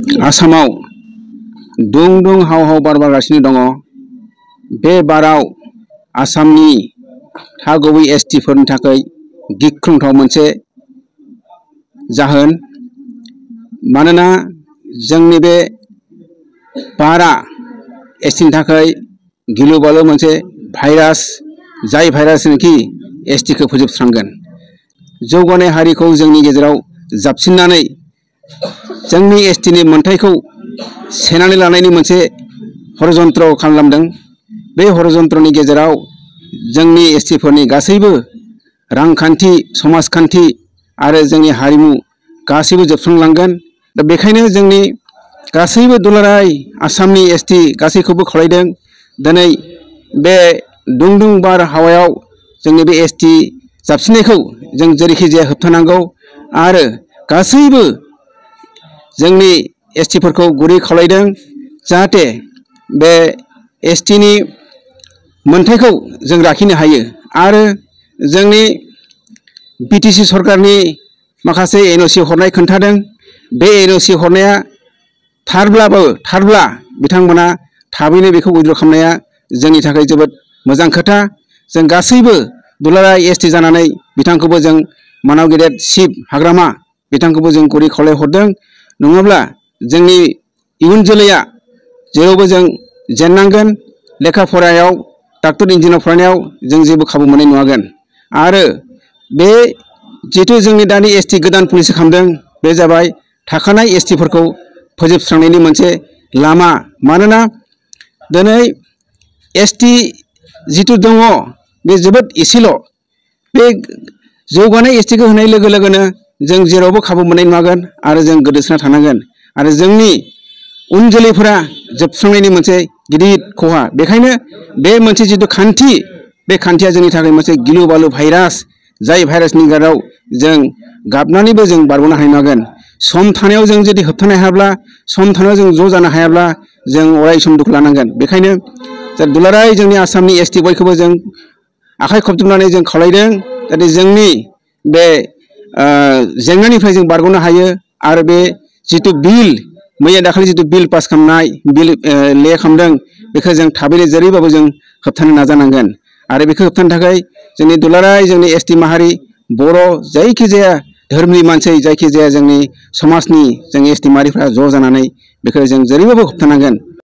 आसामाव दुं दुं हाव हाव बार बारगासिनो दङ। बे बाराव आसामनि थागुबै एसटिफोरनि थाखाय गिख्रंथाव मोनसे जाहोन। मानोना जोंनि बे बारा एसटिनि थाखाय गिलु बालु मोनसे भाइरास, जाय भाइरासनोखि एसटिखौ फोजोबस्रांगोन। जौगानाय हारिखौ जोंनि गेजेराव जाबसिननानै जोंनि एसटिनि मोनथायखौ सेनानै लानायनि मोनसे हरजन्त्र खालामदों। बे हरजन्त्रनि गेजेराव जोंनि एसटिफोरनि गासैबो रांखान्थि, समाजखान्थि आरो जोंनि हारिमु गासैबो जोबस्रांलांगोन। दा बेखायनो जोंनि गासैबो दुलाराय आसामनि एसटि गासैखौबो खावलायदों, दिनै बे दुं दुं बारहावायाव जोंनि बे एसटि जाबसिननायखौ जों जेरैखि जाया होबथानांगौ आरो गासैबो जोंनि एसटिफोरखौ गुरै खावलायदों जाहाथे बे एसटिनि मोनथायखौ जों लाखिनो हायो। आरो जोंनि बिटिसि सरकारनि माखासे एनअसि हरनाय खोन्थादों। बे एनअसि हरनाया थारब्ला बिथांमोना थाबैनो बेखौ उइद्र' खालामनाया जोंनि थाखाय जोबोद मोजां खोथा। जों गासैबो दुलाराय एसटि जानानै बिथांखौबो जों मानाव गेदेर शिब हाग्रामा बिथांखौबो जों गुरै खावलायहरदों। नङाब्ला जोंनि इयुन जोलैया जेरावबो जों जेननांगोन। लेखा फरायाव, डाक्टर इन्जिनियार फरायनायाव जों जेबो खाबु मोननाय नङागोन। आरो बे जिथु जोंनि दानि एसटि गोदान पलिसि खालामदों, बे जाबाय थाखानाय एसटिफोरखौ फोजोबस्रांनायनि मोनसे लामा। मानोना दिनै एसटि जिथु दङ बे जोबोद एसेल'। बे जौगानाय एसटिखौ होनाय लोगो लोगोनो जों जेरावबो खाबु मोननाय नङागोन आरो जों गोदोसोना थानांगोन आरो जोंनि उन जोलैफोरा जोबस्रांनायनि मोनसे गिदिर खहा। बेखायनो बे मोनसे जिथु खान्थि, बे खान्थिया जोंनि थाखाय मोनसे गिलु बालु भाइरास, जाय भाइरासनि गेजेराव जों गाबनानैबो जों बारग'नो हानाय नङागोन। सम थानायाव जों जुदि होबथानो हायाब्ला, सम थानायाव जों ज' जानो हायाब्ला जों अराय सम दुखु लानांगोन। बेखायनो दुलाराय जोंनि आसामनि एसटि बयखौबो जों आखाइ खबजबनानै जों खावलायदों जाहाथे जोंनि बे जेंनानिफ्राय जों बारग'नो हायो। आरो बे जिथु बिल, मैया दाखालि जिथु बिल पास खालामनाय, बिल ले खालामदों, बेखौ जों थाबैनो जेरैबाबो जों होबथानो नाजानांगोन। आरो बेखौ होबथानो थाखाय जोंनि दुलाराय जोंनि एसटि माहारि, बर', जायखिजाया धोरोमनि मानसि, जायखिजाया जोंनि समाजनि जों एसटि माहारिफ्रा ज' जानानै बेखौ जों जेरैबाबो होबथानांगोन।